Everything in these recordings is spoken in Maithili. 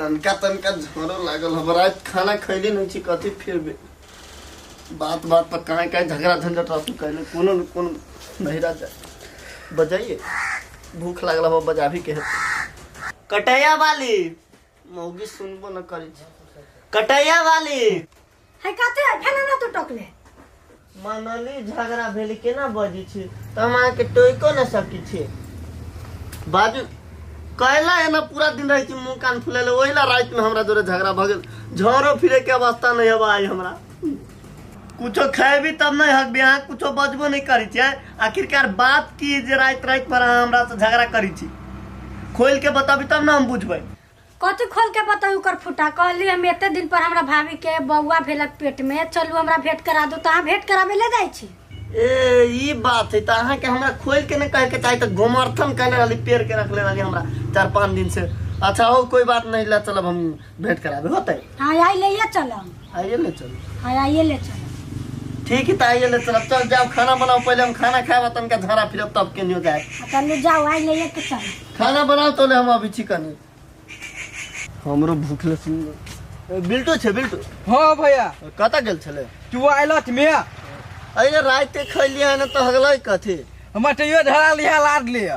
तनका तनका झरो लागल हम राति खाना खैले नहीं छी कथी फिर भी बात बात पर काहे काहे झगड़ा झंझट रहतू कहले कोनो न कोनो नहिरा जाए बजाइए भूख लागल हवा बजाबी के है कटैया वाली मौगी सुनबो न करै छै कटैया वाली है कते है फेना ना तू टोकले मनली झगड़ा भेल केना बजै छी तऽ हम अहाँके टोको न सकै छी बाजू कैला एना पूरा दिन रहै छी मुँह कान फुलेले ओहि ला रातिमे हमरा जोरे झगड़ा भऽ गेल झरो फिरे के अवस्था नहि हबा आइ हमरा कुछो खेबी तब नहि हकबी अहाँ कुछो बजबो नहि करै छियै आखिरकार बात की जे राति राति पर अहाँ हमरा से झगड़ा करै छी खोलि के बताबी तब ने हम बुझबै कथी खोल के बताऊ ओकर फुटा कहली हम एते दिन पर हमरा भाभी के बौआ भेलक पेट में चलू हमरा भेंट करा दो तऽ अहाँ भेंट कराबे ले जाइ छी ए ई बात है तऽ अहाँके हमरा खोलि के नहि कहे के चाही तऽ गोमर्थन कहने रहली पेड़ के रखले रहली हमरा 4-5 दिन से अच्छा हो कोई बात नहीं ले चलब हम भेंट कराबे होते हाँ आइ ले चलब आइए ले चलो हाँ आइए ले चलब ठीक है तऽ आइए ले चलब चल जाओ खाना बनाओ पहले हम खाना खाएब तनका झाड़ा फिरब तब केनियो जाए हाँ, चलू जाओ आइ ले के चलब खाना बनाओ तो ले हम अभी छी कनी हमरो भूख ले सुन बिल्टू छै बिल्टू हाँ भैया कतऽ गेल छलै तू आयल में अरे राते खैलियै हन तऽ हगलै कथी हमरा तैयो धरा लिया लाद लिया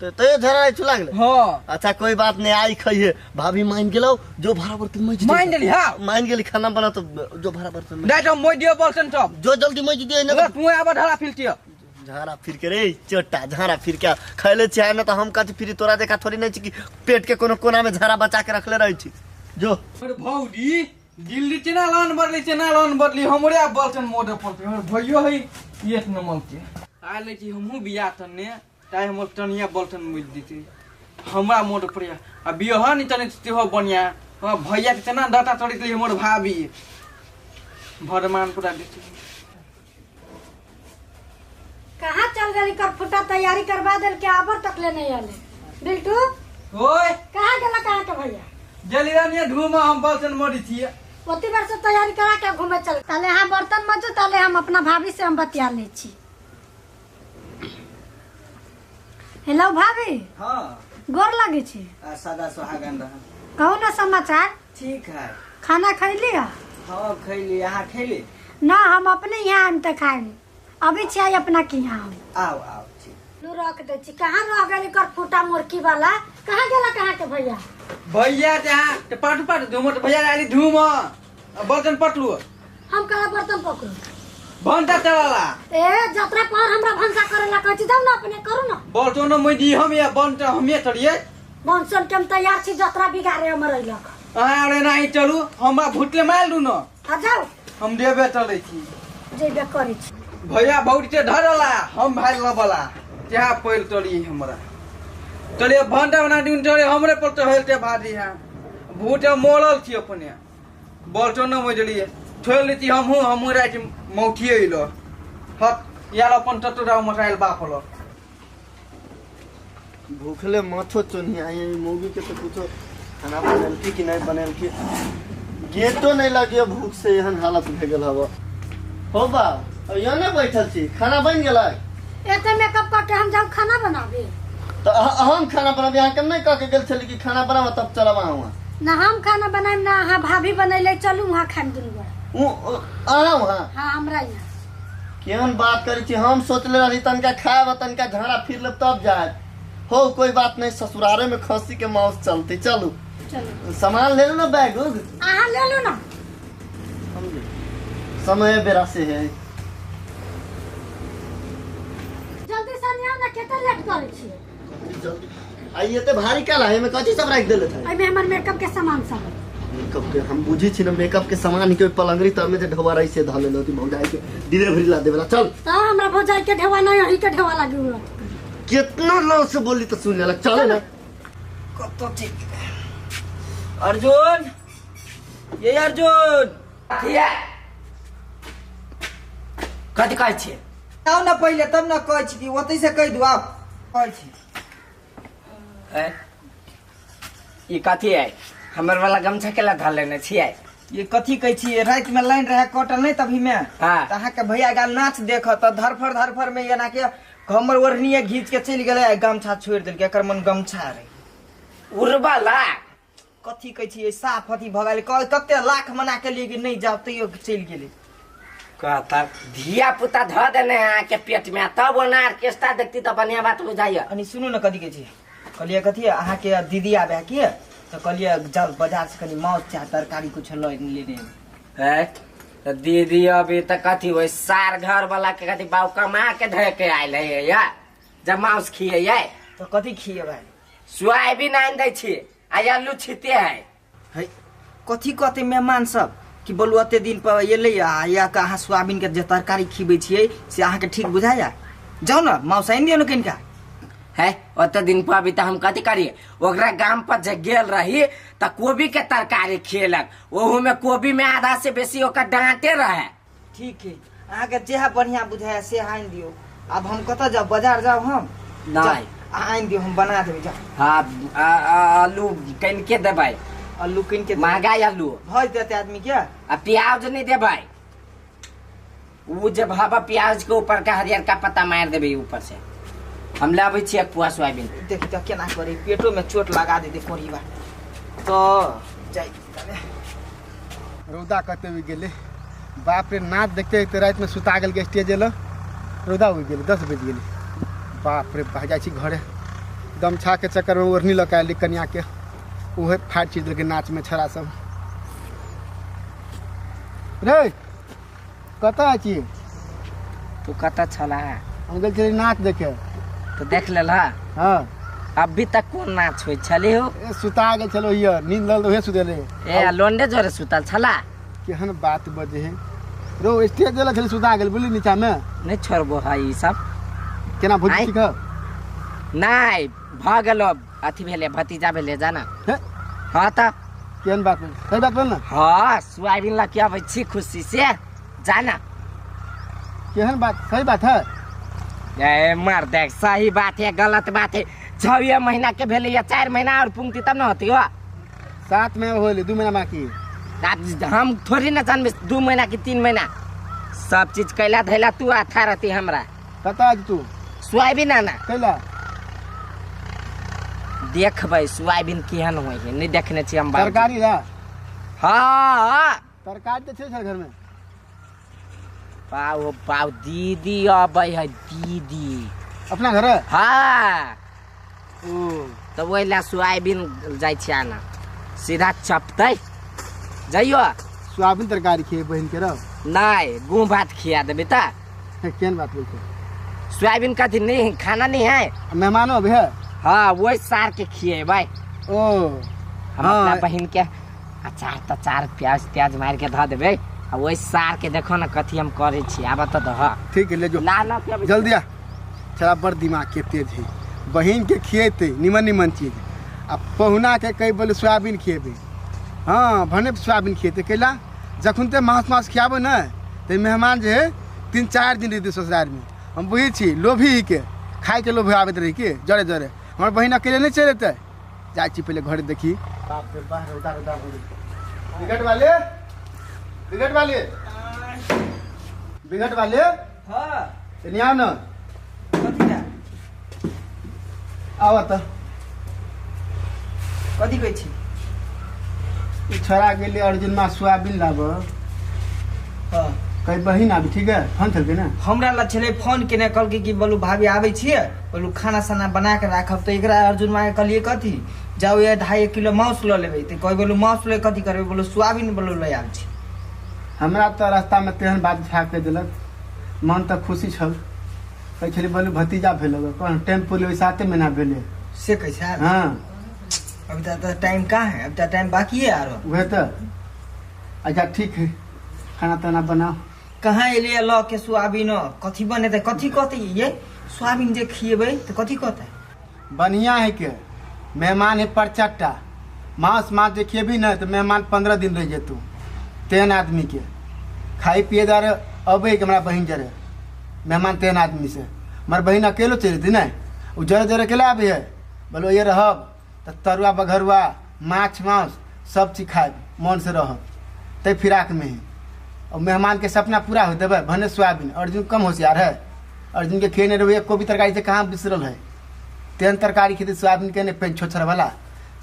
तो तैयो झड़ा छु लागले हाँ अच्छा कोई बात नहीं आई खइहे भाभी मान गेलौ जो भाड़ा बर्तन मज मान गेली, हाँ। मान गेली खाना बना तो जो भाड़ा बर्तन मज- नहीं तो मोइ दियो बर्तन सब जो जल्दी मज दियो ना अगर तू आब धरा फिरतियो झाड़ा फिर के रे चोटा झाड़ा फिर के खैले छियै ना तो हम कथी फिरी तोरा देखा थोड़ी नहीं छी कि पेट के कोनो कोना में झाड़ा बचा के रखले रहै छी जो अरे भौजी दिल्ली चना लोन बदली चना लोन बदली हमरे आब बर्तन मोड़े पड़ते हमर भैयो है एक नंबर के आ ले छी हमहूँ बियाह तन्ने ताइ हमर टनिया बर्तन मोड़ देते हमरा मोड़ पड़िया आ बियाह नहीं तने तेहो बढ़िया हमर भैया के चना डाटा तोड़ी हमर भाभी भरमान पूरा देते कहाँ चल गई कर फुटा तैयारी करवा दिल के आबर तक ले नहीं आले बिल्टू ओए कहाँ गेला कहाँ के भैया जली रानिया धूम हम बर्तन मोड़ी छियै ओती बार से तैयारी करा के घूमे चल ताले हाँ बर्तन मजू ताले हम अपना भाभी से हम बतिया ले छी हेलो भाभी हाँ गोर लगे छी आ, सदा सुहागन रह कहू ना समाचार ठीक है खाना खैली है हाँ खैली अहाँ खैली ना हम अपने यहाँ आम तऽ खाएम अभी छियै अपना के यहाँ हम आओ आओ ठीक लू रख दै छी कहाँ रह गेल एकर फूटा मुर्की वाला कहाँ गेला कहाँ के भैया भैया जहाँ ते पाटू पाटू धूम तो भैया आली धूम आ बर्तन पटलू हम कला बर्तन पकड़ू भंटा चलाला ए जतरा पर हमरा भनसा करेला कहै छी जाउ ना अपने करू ना बर्तन मै दी हम या बंटा हमे चढ़िए बंसन के हम तैयार छी जतरा बिगाड़े हमर अइलक अहाँ अरे नाही चलू हमरा भुटले मार दू न आ जाउ हम देबे चलै छी जेबे करै छी भैया भौजी धरला हम भाई लबला त्यहाँ पैर तोड़ी हमरा चलिए भंटा बना दिन चले हमरे पर तो हेलते भाजी है भूत मोड़ल छी अपने बर्तन मजलिए छोड़ लेती हमहूँ हमहूँ राति मौठिए अइलो हत यार अपन टटोरा मसाइल बाप लो भूखले माथो चोन्हिया ये मौगी के तो कुछो खाना बनेलकी कि नहीं बनेलकी गेटो नहीं लगियो भूख से एहन हालत भए गेल हवा हो बा यो ने बैठल छी खाना बनि गेलै एते मेकअप कऽ के हम जाउ खाना बनाबे तऽ हम खाना बनाबी अहाँके नहि कह के गेल छली कि खाना बनाबऽ तब चलब अहाँ वहाँ ना हम खाना बनाएम ना अहाँ भाभी बनैले चलू वहाँ खाएम दुनू गोरा अहाँ वहाँ हाँ हमरा यहाँ केहन बात करै छी हम सोचले रही तनका खायब आ तनका झाड़ा फिर लेब तब जायब हो कोई बात नहीं ससुरारे में खसी के मांस चलते चलू चलू सामान ले लो ना बैग उग अहाँ ले लू ना समझे समय बेरा से है जल्दी से आउ ना केते लेट करै छी जल्दी आइए ते भारी काला है में कथी सब राख देले थे एहिमे हमर मेकअप के सामान सब है। मेकअप के हम बुझी छी ना मेकअप के सामान के पलंगरी तर में जे ढोवा रही से धले लो भौजाई के डिलीवरी ला देवेला चल तऽ हमरा भौजाई के ढेवा नहीं अही के ढेवा लागी हुआ कितना लोग से बोली तो सुन लेलक चल ना कत ठीक अर्जुन ये अर्जुन किया कथी कहै छियै आउ ना पहिले तब ना कहै छी कि ओतै से कहि दू आउ कहै छी हैं? ई कथी है हमर वाला गमछा केला धर लेने छियै ये कथी कहै छी राति में लाइन रहे कटल नहीं तभी में हाँ। तऽ अहाँके भैया गाल नाच देख तऽ धरफड़ धरफड़ में एना के हमर ओढ़नीये घीच के चलि गेलै आ गमछा छोड़ि देलकै एकर मन गमछा रहे उड़बला कथी कहै छियै साफ अथी भऽ गेलै, कते लाख मना के लिए कि नहीं जाओ तैयो चलि गेलै। कहता धिया पुता धऽ देने है अहाँके पेट में, तब ओना ऑर्केस्ट्रा देखती तऽ बढ़िया बात बुझाइया। अनि सुनू न कथी कहै छी, कहलियै कथी अहाँके दीदी आबे की, तऽ कहलियै जाउ बाजार से कनि माछ चाहे तरकारी कुछ लऽ लेने। है तऽ दीदी अभी तऽ कथी ओहि सार घर वाला के कथी बाउ कमा के धऽ के आयल है या जब मांस खियै तऽ कथी खियेबै? सोयाबीन आनि दै छी आ आलू छिते है। है कथी कहतै मेहमान सब कि बोलू एते दिन पर एलै आ या के अहाँ सोयाबीन के जे तरकारी खिबै छियै से अहाँके ठीक बुझाया? जाउ न मांस आनि दियौ न कनिका। है ओते दिन पर अभी तऽ हम कथी करियै, ओकरा गाम पर जे गेल रही तऽ कोबी के तरकारी खियलक, ओहू में कोबी में आधा से बेसी ओकर डांटे रहे। ठीक है अहाँके जेहा बढ़िया बुझाया से आनि दियौ। आब हम कतऽ जाउ, बाजार जाउ हम? नहीं आनि दियौ हम बना देबै, जाउ। हाँ आलू कनिके देबै, आलू किन के महंगा आलू भऽ जेतै आदमी के। आ प्याज नहीं देबै, उ जे भाबा प्याज के ऊपर का हरियर का पत्ता मारि देबै ऊपर से। हम लाबै छियै एक पुआ सोयाबीन। देख तऽ केना करी, पेटो में चोट लगा देतै कोरीबा तऽ जाइ। रौदा कते उगि गेलै बाप रे, नाच देखते देखते रातिमे सुता गेल स्टेज एलऽ, रौदा उगि गेलै, 10 बजि गेलै। बाप रे भाग जाइ छी घरे, गमछाके चक्करमे ओढ़नी लऽ कऽ आयली कनियाके, उहे फाड़ि चीर देलकै नाचमे छड़ा सब। रे कतऽ छी तू? कतऽ छला? हम गेल छली नाच देखे। तो देख लेलह? हाँ। अभी तक कोन नाच होइ छली हो? ए सुता गेल छलो हिय, नींद लगल उहे सुतेले। ए लोंडे जोरे सुतल छला? केहन बात बजे है रो, स्टेज देला छली सुता गेल बुझली नीचा में। नहीं छोड़बो है ई सब। केना भुजी ठीक है? नहीं भऽ गेलो अथी भेले भतीजा भेले जाना। हाँ तऽ केहन बात बोल, सही बात बोल ना। हाँ सोयाबीन लऽ के अबै छी खुशी से जाना। केहन बात, सही बात है? ए मर देख सही बात है गलत बात है। 6 महीना के भेलै या 4 महीना और पुंगती तब न होती हो। 7 महीना होले, 2 महीना बाकी। हम थोड़ी न जानबे 2 महीना की 3 महीना। सब चीज कैला धैला तू आथा रहती हमरा। कतऽ आज तू? सोयाबीन आना। कैला? देखबै सोयाबीन केहन होइ है, नहीं देखने छी हम। तरकारी ला? हाँ तरकारी तऽ छै घर में। पाओ पाओ दीदी अबै है दीदी अपना घर? हाँ ओ तऽ ओहि ला सोयाबीन जाइ छी आना, सीधा चपतै जइयो। सोयाबीन तरकारी खिए बहिन के रह? नहीं गुह भात खिया देबै तऽ। केहन बात बोल छै? सोयाबीन कथी नहीं खाना नहीं है? मेहमानो अभी है? हाँ वही सार के खिएबै। ओ हम अपना बहिन के अचार तचार प्याज त्याज मारि के धऽ देबै आ वही सार के देखो न कथी हम करै छी। आब तऽ दह। ठीक है ले जो ला ला के जल्दी आ। छड़ा बड़ दिमाग के तेज है, बहिन के खिएतै निमन निमन चीज आ पहुना के कहि बोले सोयाबीन खिएबै। हाँ भने सोयाबीन खिएतै कैला, जखन ते माछ माछ खियाबै ने तऽ मेहमान जे है 3-4 दिन रहतै ससुरारिमे। हम बुझै छी लोभी ही के खाइके लोभ आबैत रहै के जरे जरे। हमर बहिन अकेले नहीं चलि एतै। जाइ छी पहिले घरे देखी। बाप रे बाह रौदा रौदा हो गेलै। बिगट वाले, बिगट वाले, बिगट वाले। हाँ एनी आउ न। कथी ला? आब तऽ। कथी कहै छी? ई छोड़ा गेलै अर्जुन मा सोयाबीन लाबऽ। हाँ कहीं बहिन आबी ठीक है, फोन छलकै ने हमरा लग छलै फोन केने, कहलकै कि बोलू भाभी आबै छियै, बोलू खाना साना बना के राखब। तऽ एकरा अर्जुन माँ के कहलियै कथी जाउ ये 2.5 किलो मांस लऽ लेबै। तऽ कहै बोलू मांस लऽ कथी करबै? बोलू सोयाबीन बोलू लऽ आबै छी। हमरा तऽ रास्तामे तेहन बात छा के देलक, मन तऽ खुशी छल। कहै छलै बोलू भतीजा भेल, कहन टेम्पू लेबै 7 महीना भेलै। से कहै छै? हाँ अभी तऽ टाइम कहाँ है, अभी तऽ टाइम बाकी है आरो। उहे तऽ। अच्छा ठीक है खाना ताना बनाओ। कहाँ एलियै लऽ के सोयाबीन? कथी बनेतै कथी कहतै ये सोयाबीन जे खिएबै तऽ कथी कहतै? बढ़िया है के मेहमान है परचट्टा, मांस माछ जे खिएबी ने तऽ मेहमान 15 दिन रहि जेतौ। तेहन आदमी के खाइ पिए दुआरे अबै के हमरा बहिन जरे मेहमान तेहन आदमी से। हमर बहिन अकेलो चलि जेतै ने, ओ जरे जरे अकेला आबै है। बोलो ये रहब तऽ तरुआ बघरुआ माछ मांस सब चीज खायब मन से रहब तै फिराक में है। और मेहमान के सपना पूरा हो देबै भने सोयाबीन। अर्जुन कम होशियार है, अर्जुन के खेने रहबै कोबी तरकारी से कहाँ बिसरल है। तेहन तरकारी खेतै सोयाबीन के ने पेन छोछर वाला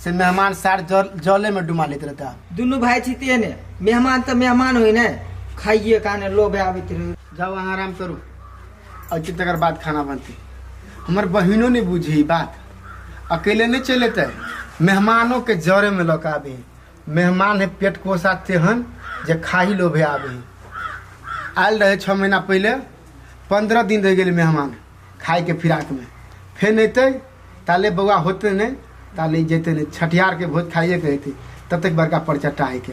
से मेहमान सार जल जले में डुमा लेत रहता। दुनू भाई छी ते ने, मेहमान तऽ मेहमान होइ ने, खाइए काने लोभ आबैत रहे। जाओ अहाँ आराम करू, अथी तकर बाद खाना बनते। हमर बहिनो नहीं बुझी बात, अकेले नहीं चले ते, मेहमानों के जरे में लऽ के आबे। मेहमान है पेट कोसा तेहन जे खाही लोभे आबे। आयल रहे 6 महीना पहले, 15 दिन रह गेलै मेहमान खाए के फिराक में। फेर अयतै ताले बौआ होते नहीं, ताले जेतै नहीं, छठियार के भोज खाइए के अयतै, तब तक बड़का परचट्टा है के।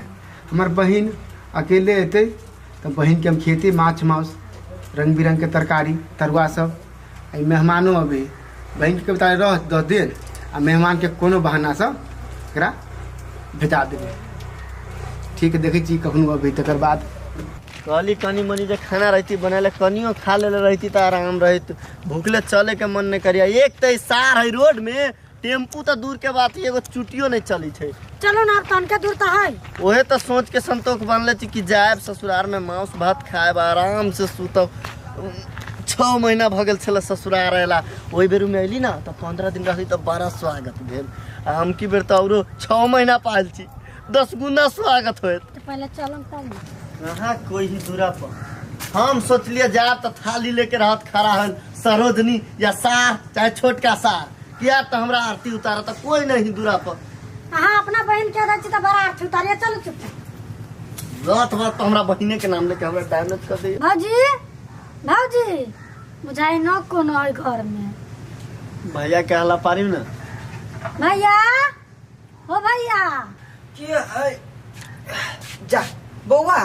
हमर बहिन अकेले अयतै तऽ बहिन के हम खियेती माछ माउस, रंग बिरंग के तरकारी तरुआ सब। एहि मेहमानो अबै, बहिन के बता रह 10 दिन, आ मेहमान के कोनो बहानासँ एकरा भेजा देबै। ठीक है, देखै छी कखनो अबै तकर बाद। कहली कनी मनी जे खाना रहती बनैले, कनियो खा लेले रहती तऽ आराम रहत, भूखले चले के मन नहीं करिया। एक तऽ सार है रोड में, टेम्पू तऽ दूर के बात, एगो चुटियो नहीं चली छै। चलो ना, अब तनके दूर तऽ है। ओहे तऽ सोच के संतोष बनले छी कि जायब ससुरार में मांस भात खायब, आराम से सुतब। 6 महीना भऽ गेल छलै ससुरार अयला। ओहि बेर में अयली ना तऽ 15 दिन रहली तऽ बड़ा स्वागत भेल। आ हम की बेर तऽ औरो 6 महीना पायल छी, 10 गुना स्वागत होयत। तऽ पहिले चलम तब ने। कहाँ कोई ही दूरा पर हम सोचलिए जायब तऽ थाली लेके रहत खड़ा हन सरोजनी या सार, चाहे छोटका सार, किया तऽ हमरा आरती उतारत तऽ कोई नहीं दूरा पर। अहाँ अपना बहिन के दै छी तऽ बड़ा आरती उतारिए। चलू चुप रात बात तो हमरा बहिने के नाम लेके हमरा डैमेज कर दे। भौजी, भौजी बुझाइ न कोनो है घर में। भैया के हला पारी ना। भैया, हो भैया। के है? जा बौआ,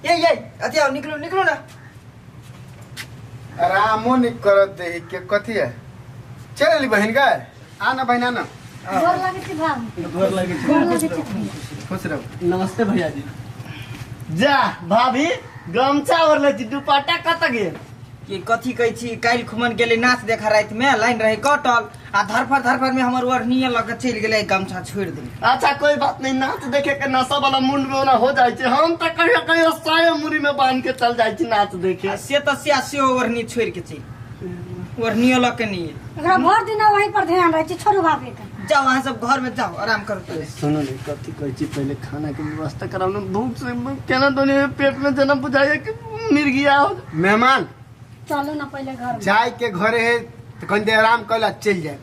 ये ये अथी आओ, निकलो निकलो ना। आरामो नहीं करत दे के कथी है। चल अली बहिन गए, आ ना बहिन आ ना। गोर लगै छी भाभी, गोर लगै छी, गोर लगै छी। खुश रहो। नमस्ते भैया जी। जा भाभी गमछा ओढ़ले छी, दुपट्टा कत गेल? के कथी कहै छी, काल्हि खुमन गेलै नाच देखा राति में, लाइन रहे कटल, आ धरफर धरफर में हमर ओढ़नीये लऽ के चलि गेलै, गमछा छोड़ि देलै। अच्छा कोई बात नहीं, नाच देखे के नशा वाला मुंड में ओना हो जाइ छै। हम तऽ कहियो कहियो सायो मुड़ी में बांध के चल जाइ छी नाच देखे। आ से तऽ से सेहो ओढ़नी छोड़ि के चलि, ओढ़नियो लऽ के नहि एलै। एकरा भरि दिन वहीं पर ध्यान रहै छै। छोड़ू भाभी के, जाओ अहाँ सब घर में जाओ, आराम करू पहिले। सुनू ने कथी कहै छी, पहिले खाना के व्यवस्था कराउ ने, भूख से केना दुनिया पेट में जेना बुझाइए कि मिर्गिया हो। मेहमान चलू ना पहिले घर में। जाय के घरे है तो कनी देर आराम कर ला चलि जाए।